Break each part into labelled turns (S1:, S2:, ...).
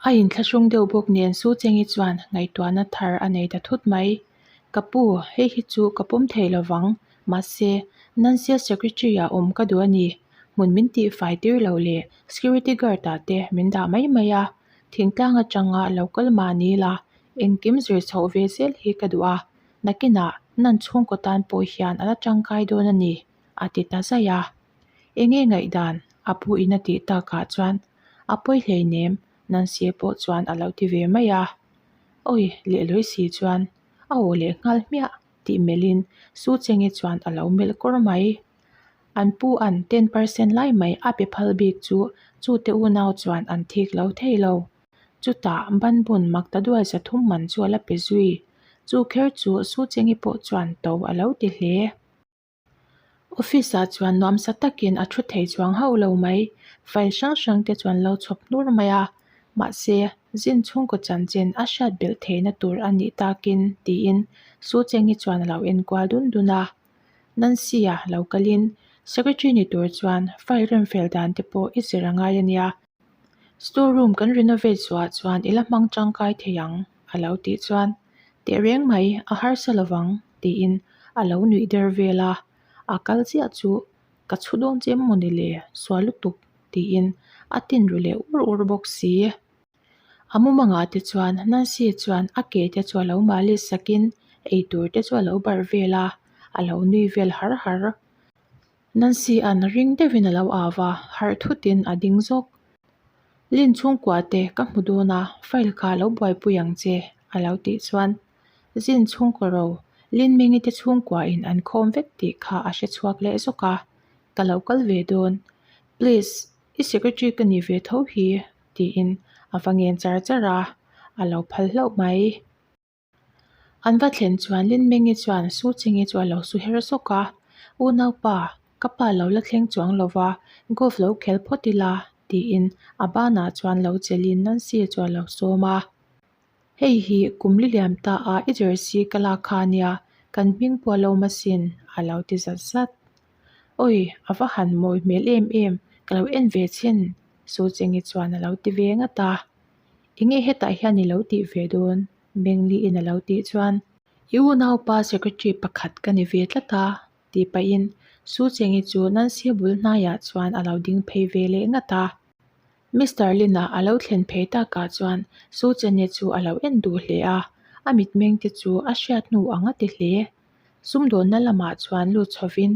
S1: A inthlahrung deuh bawk nen Su Chengi chuan ngaihtuahna thar a nei ta thut mai. Ka pu, hei hi chu ka pawm thei lo vang, mahse, Nancy-a secretary-ah awm ka duh a ni. Hmun min tihfai tir lo leh security guard-ah te min dah mai mai a, thingtlang atanga lo kal mahni la, engkim zir chhoh ve zel hi ka duh a, nakinah nan chhungkaw tan pawh hian a la tangkai dawn a ni, a ti ta zaih a. Enge ngaihdan? A pu in a tih takah chuan a pawi hleinem Nancy pawh chuan a lo ti ve mai a. Awi lehlawi si chuan a aw leh nghal hmiah tih melhin Su Chenge chuan a lo melh kawr mai. An pu an 10% lai mai a pe phal bik chu chute unau chuan an thik lo thei lo. Chutah banbun mak ta duai 300 man chu a la pe zui. Chu kher chu Su Chenge pawh chuan to a lo ti hle. Office ah chuan nuamsa takin a thu thei chuang hauh lo mai. File hrang hrang te chuan lo chhawp hnur mai a, mahse zin chhungkaw chanchin a hriat belh theihna tur a nih takin tiin Su Cheng-i chuan a lo enkual dun dun a. Nancy-a lo kalin Secretary ni tur chuan file remfel dan te pawh i zir a ngai a nia. Store room kan renovate zuah chuan i la hmang tangkai thei ang a lo tih chuan teh reng mai a harsa lovang tiin a lo nuih der vel a, a kal chiah chu ka chhu dawn che maw ni le sual lutuk tiin a tin ru leh ur ur bawk si. A mumangah te chuan Nancy chuan a ke te chu a lo malis sakin eitur te chu a lo barh vel a, a lo nui vel har har. Nancy an ring deuhin a lo au a, harh thutin a ding zawk. Lin chhungkua te ka hmu dawn a, file kha lo buaipui ang che a lo tih chuan Zin chhungkaw ro Lin Mingi te chhungkua in an khawm vek tih kha a hre chhuak leh zawk a, ka lo kal ve dawn. Please, i secretary ka ni ve tho hi tiin a va ngen char char a, a lo phal hlauh mai. An va thlen chuan Lin Mengi chuan Su Chingi chu a lo su her zawk a, Unaupa, ka pa lo la thleng chuang lo va, golf lo khel phawt ila, tiin a banah chuan lo chelhin Nancy chu a lo sawm a. Hei hi kum li liam ta a i jersey ka lak kha ania, kan hming pawh a lo awm asin, a lo ti zat zat. Awi, a va han mawi hmel em em, ka lo en ve chhin, Su Chingi chuan a lo ti ve ngat a. Enge hetah hian i lo tih ve dawn? Mengli-in a lo tih chuan. I unaupa secretary pakhat ka ni ve tlat a, tih pahin Su Chengi chu Nancy bul hnaiah chuan a lo ding phei ve leh ngat a. Mister Lin-a a lo thlen phei takah chuan Su Chenge chu a lo en duh hle a, a mitmeng te chu a hriat hnu ang a ti hle. Sumdawnna lamah chuan lut chhovin,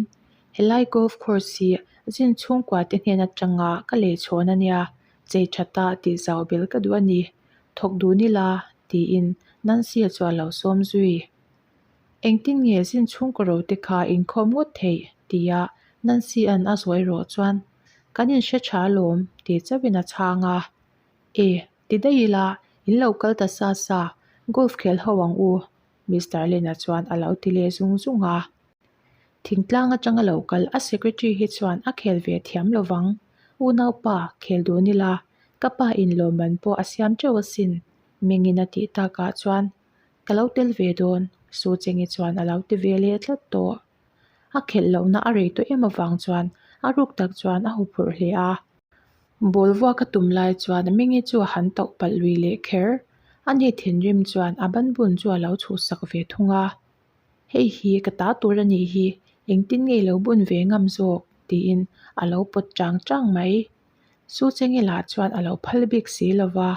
S1: Helai golf course hi zin chhungkua te hnen atanga ka lei chhawn a nia, chei thata tih zau bel ka duh a ni, thawk dun ila, tiin Nancy-a chu a lo sawm zui. Engtin nge zin chhungkaw ro te kha inkhawm ngawt theih? tia Nancy-a'n a zawi rawh chuan, Kan inhre tha alawm, ti chauhin a chhang a. E, ti daih ila, in lo kal ta sa sa, golf khel ho ang u, Mister Lena chuan a lo ti leh zung zung a. Thingtlang atanga lo kal a secretary hi chuan a khel ve thiam lo vang. Unaupa, khel dun ila, ka pa in lawmman pawh a siam teuh asin, Mengin a tih takah chuan ka lo tel ve dawn, Su Chengi chuan a lo ti ve leh tlat tawh. A khelh lohna a rei tawh em avang chuan a ruk tak chuan a huphurh hle a. Ball vuak a tum lai chuan Mingi chu a han tauh palh lui leh kher. Ani thinrim chuan a banbun chu a lo chhuhsak ve thung a. Hei hi ka ta tur a nih hi, engtin nge i lo bun ve ngam zawk? tiin a lo pawt chang chang mai. Su Chengi lah chuan a lo phal bik si lo va,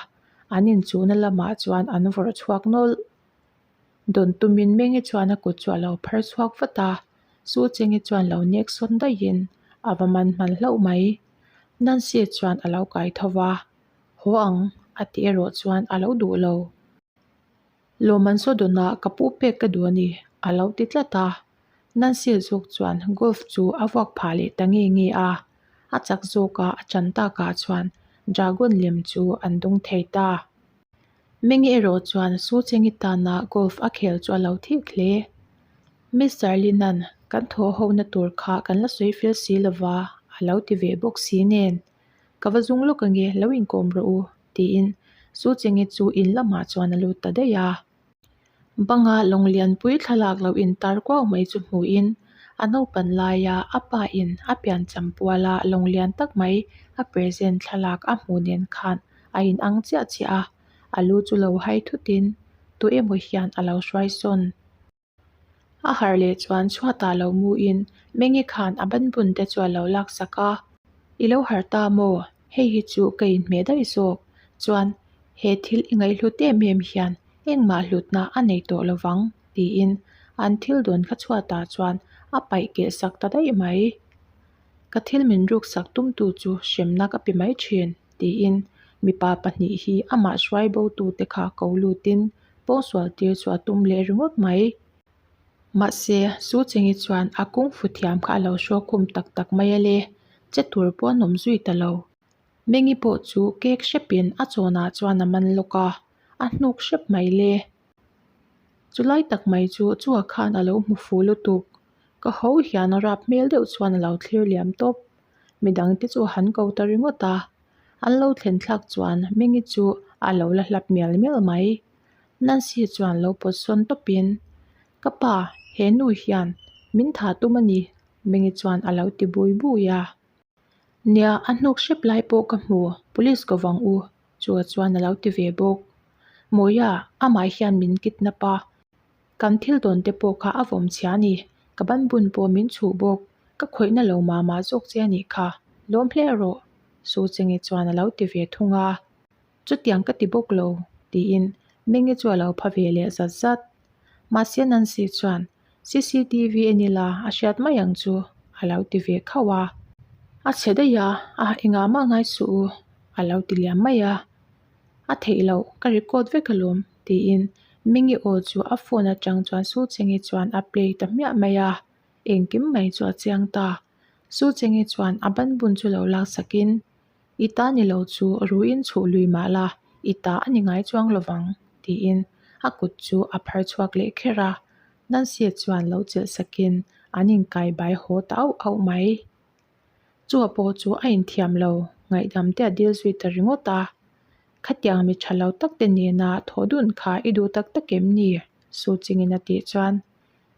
S1: an inchuhna lamah chuan an vawrh chhuak nawlh. Dawn tumin Mengi chuan a kut chu a lo phar chhuak vat a, Su Chengi chuan lo nek sawn daihin a va man hman hlauh mai. Nancy chuan a lo kai tho va, Haw ang a tih erawh chuan a lo duh lo. Lawmman saw dawnah ka pu pek ka duh a ni a lo ti tlat a. Nancy zawk chuan golf chu a vuak phah leh ta nge nge a, a chak zawka a chan takah chuan dragon lem chu an dawng thei ta. Meng erawh chuan Su Chengi tana golf a khel chu a lo thik hle. Mister Linan kan thaw hona tur kha kan la sawi fel si lova a lo ti ve bawk si nen. Ka va zung lawk ange lo inkawm rawh u tiin Su Chengi chu in lamah chuan a lut ta daih a. Banga lawng lianpui thlalak lo intar kuau mai chu hmuhin a naupan laia a pa in a piancham puala lawng lian tak mai a present thlalak a hmuh nen khan A inang chiah chiah a, a lu chu lo hai thutin tu emaw hian a lo hruai sawn. A harh leh chuan chhuatah lo muin Mengi khan a banbun te chu a lo laksak a, I lo harh ta maw? Hei hi chu ka inhmeh daih zawk. Chuan he thil i ngaihhlut em em hian engmah hlutna a nei tawh lo vang tiin an thil dawn kha chhuatah chuan a paih kelh sak ta daih mai. Ka thil min ruksak tumtu chu hremna ka pe mai thin tiin mipa pahnih hi amah hruai bo tute kha ko lutin pawngsual tir chu a tum leh ringawt mai. Mahse, Su Chengi chuan a kungfu thiam kha a lo hruak khum tak tak mai a le, che tur pawh an awm zui ta lo. Mengi pawh chu kek hrepin a chawnah chuan a man lawk a, a hnuk hrep mai le. Chulai tak mai chu chua khan a lo hmu fu lutuk. Ka ho hian a rap hmel deuh chuan a lo thlir liam tawp. Midangte chu a han ko ta ringawt a, an lo thlen thlak chuan Mengi chu a lo la hlap mial mial mai. Nancy chuan lo pawt sawn tawpin, Ka pa, he nu hian min tha tum a ni, Mengi chuan a lo ti bui bui a. Nia, a hnuk hrep lai pawh ka hmu, police ko vang u, chua chuan a lo ti ve bawk. Mawia, amah hian min kidnap a, kan thil dawn te pawh kha a vawm chhia a ni, ka banbun pawh min chhuh bawk, ka khawihna lo mah mah zawk che a nih kha, lawm hle rawh, Su Chenge chuan a lo ti ve thung a. Chutiang ka ti bawk lo, tiin Mengi chu a lo pha ve leh zat zat. Mahse Nancy chuan, CCTV en ila a hriat mai ang chu, a lo ti ve khauh a. A chhe daih a, a engah mah ngai suh u, a lo ti liam mai a. A theih loh, ka record vek alawm, tiin Mengi aw chu a phone atang chuan Su Chengi chuan a play ta hmiah mai a. Engkim mai chu a chiang ta. Su Chengi chuan a banbun chu lo laksakin, I ta ni lo chu ruin chhuh lui mah la, i ta a ni ngai chuang lo vang, tiin a kut chu a phar chhuak leh kher a. Nancy chuan lo chelh sakin an inkai bai haw ta auh auh mai. Chua pawh chu a inthiam lo, ngaihdam te a dil zui ta ringawt a. Khatiang mi tha lo tak te nena thawh dun kha i duh tak tak em ni? Su Chingin a tih chuan,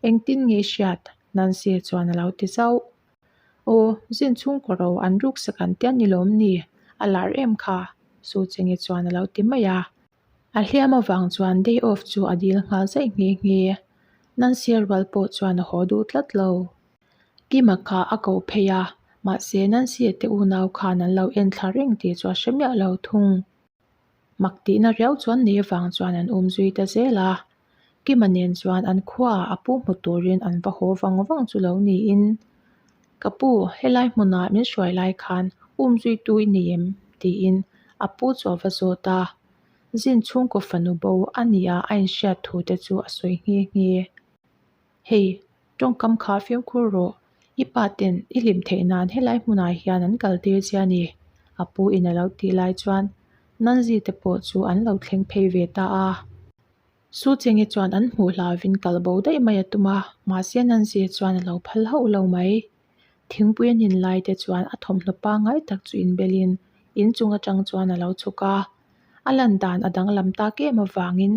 S1: Engtin nge i hriat? Nancy chuan a lo ti zauh. Aw, zin chhungkaw ro an ruksak an tia ni lawm ni? A lar em kha? Su Chengi chuan a lo ti mai a. A hliam avang chuan day off chu a dil nghal zaih nghe nghe. Nancy rual pawh chuan a haw duh tlat lo. Kima kha a ko phei a, mahse Nancy te unau khan an lo en thla reng tih chu a hre miah lo thung. Mak tihna riau chuan nei avang chuan an um zui ta zel a. Kima nen chuan an khuaah a pu hmu turin an va haw vang vang chu lo niin, Ka pu, helai hmunah min hruai lai khan um zuitu i nei em? tiin a pu chu a va zawt a. Zin chhungkaw fanu bo a nia a inhriat thu te chu a sawi nghe nghe. Hei, tawngkam kha fimkhur rawh, i pa ten i hlim theih nan helai hmunah hian an kal tir che a ni, a pu in a lo tih lai chuan Nanzi te pawh chu an lo thleng phei ve ta a. Su Chengi chuan an hmuh hlauvin kal bo daih mai a tum a, mahse Nanzi chuan a lo phal hauh lo mai. Thingpui a nin lai te chuan a thawmhnaw pangngai tak chu inbelin inchung atang chuan a lo chhuk a. A lan dan a danglam tak em avangin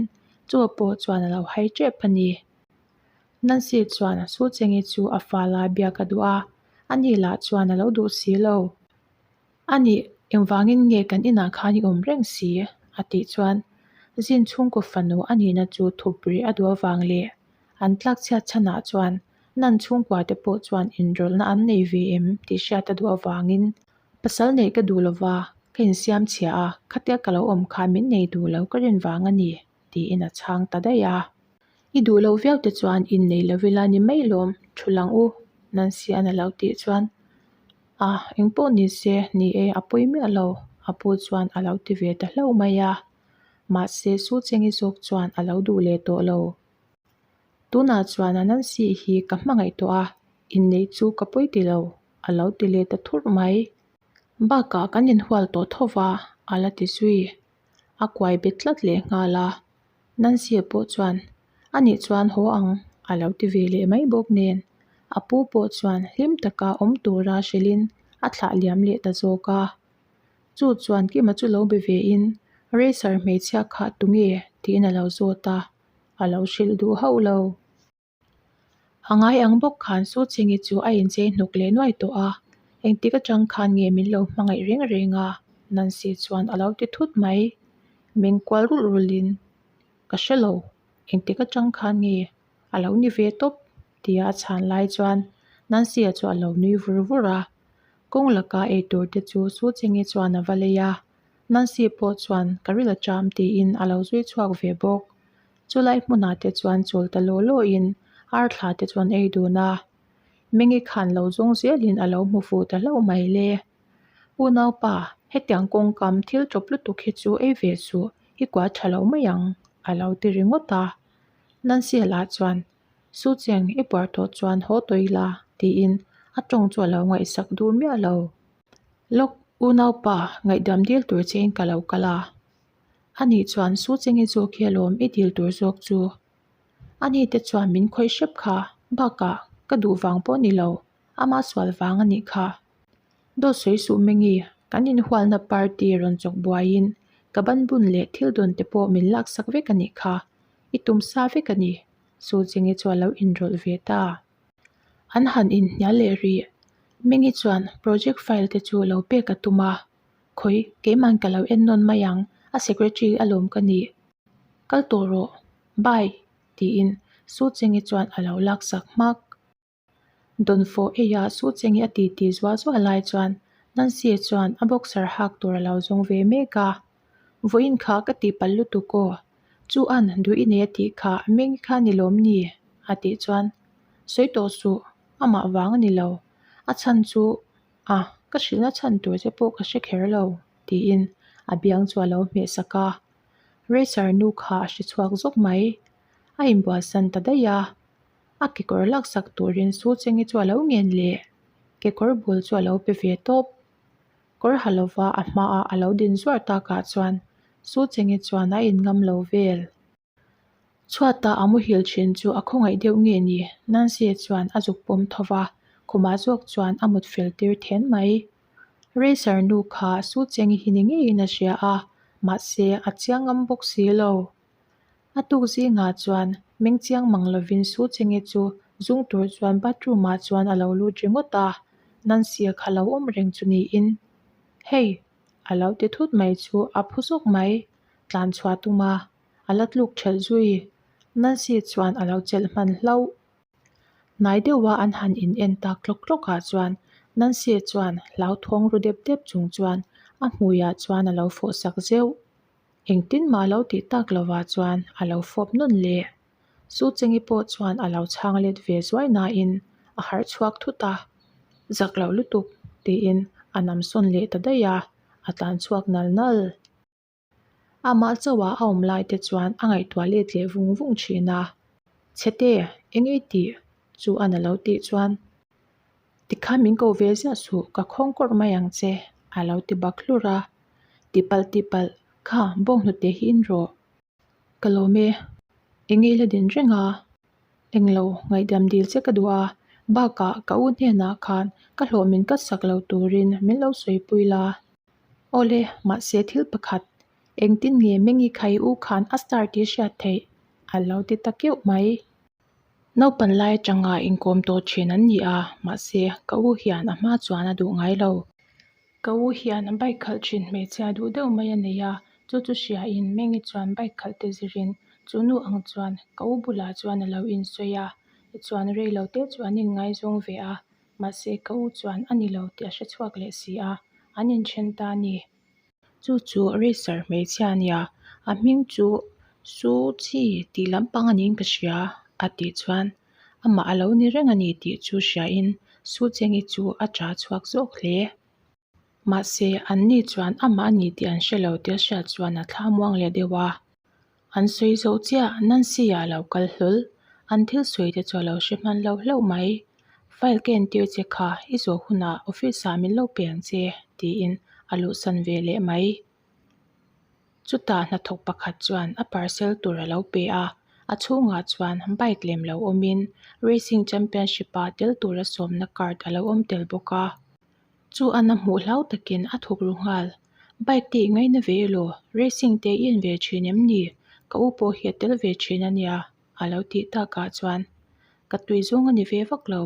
S1: chu a pawh chuan a lo hai tep a ni. Nancy chuan Su Chengi chu a fala biak a duh a, ani lah chuan a lo duh si lo. A nih, engvangin nge kan inah khan i awm reng si? a tih chuan Zin chhungkaw fanu a nihna chu thup rih a duh avang leh an tlakchhiat chhanah chuan Nan chhungkua te pawh chuan inrawlhna an nei ve em tih hriat a duh avangin pasal neih ka duh lova ka insiam chhia a, khatia ka lo awm khan min nei duh lo ka rin vang a ni tiin a chhang ta daih a. I duh loh viau te chuan innei lo ila ni mai lawm, thu lang u, Nancy an a lo tih chuan A, engpawh ni se, ni e, a pawi miah lo, a pu chuan a lo ti ve ta hlauh mai a. Mahse, Su Chengi zawk chuan a lo duh leh tawh lo. Tunah chuan a Nancy hi ka hmangaih tawh a, inneih chu ka pawi ti lo, a lo ti leh ta thurh mai. Bakah kan inhual tawh tho va, a la ti zui. A kuai bet tlat leh nghal a. Nancy pawh chuan, A nih chuan haw ang, a lo ti ve leh mai bawk nen. A pu pawh chuan hlim taka awm tura hrilhin a thlah liam leh ta zawk a. Chu chuan Kima chu lo be vein, Racer hmeichhia kha tunge? tiin a lo zawt a, a lo hrilh duh hauh lo. A ngai ang bawk khan Su Chingi chu a inchei hnuk leh nuai tawh a, engtik atang khan nge min lo hmangaih reng reng a? Nancy chuan a lo ti thut mai. Meng kual rulh rulhin, Ka hre lo, engtik atang khan nge a lo ni ve tawp? tia a chhan lai chuan Nancy-a chu a lo nui vur vur a. Kawng laka eitur te chu Suchingi chuan a va lei a, Nancy pawh chuan ka ril a cham tiin a lo zui chhuak ve bawk. Chulai hmunah te chuan chawl ta law lawin ar thla te chuan ei dun a. Mengi khan lo zawng zelin a lo hmu fuh ta hlauh mai le. Unaupa, hetiang kawngkam thil tawp lutuk hi chu ei ve suh, i kua tha lo mai ang, a lo ti ringawt a. Nancy lah chuan, Su Cheng, i puar tawh chuan haw tawh ila, tiin a tawng chu a lo ngaihsak duh miah lo. Lawk, unaupa, ngaihdam dil tur chein ka lo kal a. Ani chuan Su Chengi zawk hi alawm i dil tur zawk chu. Ani te chuan min khawih hrep kha, bakah ka duh vang pawh ni lo, ama sual vang a nih kha. Dawt sawi suh Mengi, kan inhualna party rawn chawk buaiin ka ban bun leh thil dawn te pawh min laksak vek a nih kha, i tum sa vek a ni, Su Chengi chu a lo inrawlh ve ta. An han inhnial leh rih. Mengi chuan project file te chu lo pek a tum a, Khawi, keiman ka lo en nawn mai ang, a secretary alawm ka nih. Kal tawh rawh, bye, tiin Su Chengi chuan a lo laksak hmak. Dawnfawh eia Su Chengi a titi zuah zuah lai chuan Nancy chuan a boxer hak tur a lo zawng ve mek a. Vawiin kha ka tihpalh lutuk aw, chu an duh i nei a tih kha Mengi kha ni lawm ni? a tih chuan sawi tawh suh, amah vang a ni lo, a chhan chu A, ka hrilhna chhan tur che pawh ka hre kher lo, tiin a biang chu a lo hmeh sak a. Racer nu kha a hre chhuak zawk mai. A inbualsan ta daih a. A kekawr laksak turin Su Chengi chu a lo ngen leh. Kekawr bul chu a lo pe ve tawp. Kawr ha lova a hmaah a lo din zuar takah chuan Su Chengi chuan a inngam lo vel. Chhuata a muhil thin chu a khawngaih deuh nge ni? Nancy chuan a zuk pawm tho va, khumah zawk chuan a mut fel tir then mai. Racer nu kha Su Cheng hi ni ngeiin a hria a, mahse a chiang ngam bawk si lo. A tuk zingah chuan meng chiang mang lovin Su Chengi chu zung tur chuan bathroom ah chuan a lo lut ringawt a, Nancy kha lo awm reng chu niin. Hey! A lo ti thut mai chu a phu zawk mai. Tlan chhuah tum a, a la tluk ṭhelh zui. Nancy chuan a lo chelh hman hlauh. Hnai deuha an han in en tak tlawk tlawk ah chuan Nancy chuan hlauthawng ru dep dep chung chuan a hmuiah chuan a lo fawh sak zeuh. Engtin mah a lo tih tak lovah chuan a lo fawp nawn leh. Su Chengi pawh chuan a lo chhang let ve zuai nain a harh chhuak thut a, Zak lo lutuk tiin a nam sawn leh ta daih a, a tlan chhuak nal nal. Amah chauha a awm lai te chuan a ngaihtuah let leh vung vung thin a, Chhete, eng ei tih? Chu an a lo tih chuan, Tikhan min ko ve ziah suh, ka khawng kawrh mai ang che, a lo ti bak hlur a. Tipalh tipalh, kha bawnghnute hi in rawh. Ka lawm e, eng ei la din reng a? Englo, ngaihdam dil che ka duh a, bakah ka u hnenah khan ka hlawh min kat sak lo turin min lo sawipui la. Awle, mahse thil pakhat, engtin nge Mengi khai u khan a star tih hriat theih? A lo ti ta keuh mai. Naupan lai atanga inkawm tawh thin an ni a, mahse ka u hian a hma chuan a duh ngai lo. Ka u hian a bike khalh thin hmeichhia duh deuh mai a nei a, chu chu hriain Mengi chuan bike khalh te zirin chu nu ang chuan ka u bulah chuan a lo insawi a, tichuan rei lo te chu an inngaizawng ve a, mahse ka u chuan a ni lo tih a hre chhuak leh si a, an inthen ta a ni. Chu chu racer hmeichhia a nia, a hming chu Su Chi tih lampang a niin ka hria a tih chuan amah a lo ni reng a ni tih chu hriain Su Chengi chu a ṭa chhuak zawk hle. Mahse an ni chuan amah a ni tih an hre lo tih a hriat chuan a thla muang leh deuh a. An sawi zoh chiah, Nancy ah a lo kal hlawl. An thil sawi te chu a lo hre hman lo hlauh mai. File ka entir che kha, i zawh hunah office ah min lo pe ang che, tiin a luhsan ve leh mai. Chutah hnathawk pakhat chuan a parcel tur a lo pe a, a chhungah chuan bike lem lo awmin racing championship ah tel tura sawmna card a lo awm tel bawk a. Chu an a hmuh hlau takin a thawk ru nghal. Bike te i ngaina ve elaw? Racing te i en ve thin em ni? Ka u pawh hi a tel ve thin a nia, a lo tih takah chuan ka tui zawng a ni ve vak lo.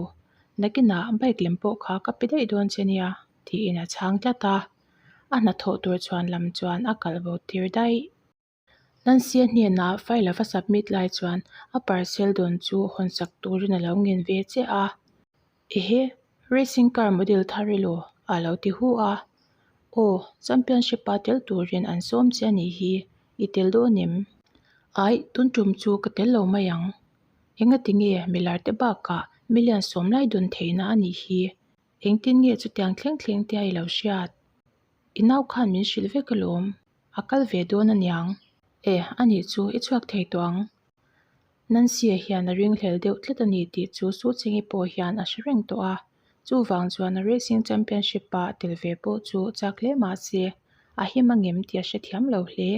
S1: Nakinah bike lem pawh kha ka pe daih dawn che nia, tiin a chhang tlat a. A hnathawh tur chhuan lam chuan a kalh bo tir daih. Nancy-a hnenah file a va submit lai chuan a parcel dawn chu hawnsak turin a lo ngen ve che a. Ehe, racing car model thar elaw? a lo ti hu a. Aw, championship a tel turin an sawm che a nih hi, i tel dawn em? Aih, tun tum chu ka tel lo mai ang. Engati nge milar te bakah million sawmlai dawn theihna a nih hi? Engtin nge chutiang thleng thleng tia i lo hriat? I nau khan min hrilh vek alawm. A kal ve dawn aniang. E, anih chu i chhuak thei tawh ang. Nancy-a hian a ringhlel deuh tlat a ni tih chu Suchingi pawh hian a hre reng tawh a. Chuvang chuan a racing championship-a tel ve pawh chu chak hle mah se, a him angem tih a hrethiam lo hle.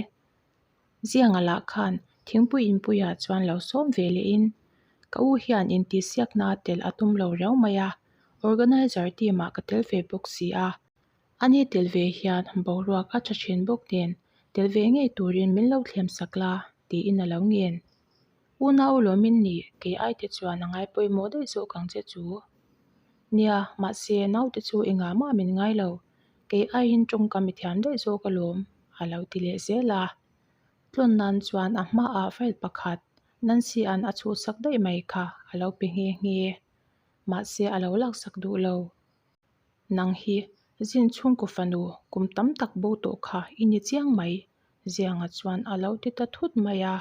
S1: Zianga lah khan thingpui inpuiah chuan lo sawm ve lehin, Ka u hian intihsiakna tel a tum lo riau mai a, organiser team-ah ka tel ve bawk si a. Ani tel ve hian boruak a tha thin bawk nen tel ve ngei turin min lo thlem sak la, tiin a lo ngen. Unau lawmin nih kei ai te chuan a ngai pawimawh daih zawk ang che chu. Nia, mahse naute chu engah mah min ngai lo, kei aiin tawngkam i thiam daih zawk alawm, a lo ti leh zel a. Tlawn nan chuan a hmaah file pakhat Nancy-a'n a chhuhsak daih mai kha a lo pe nghe nghe. Mahse a lo laksak duh lo. Nang hi zin chhungkaw fanu kum tam tak bo tawh kha i ni chiang mai, Zianga chuan a lo ti ta thut mai a.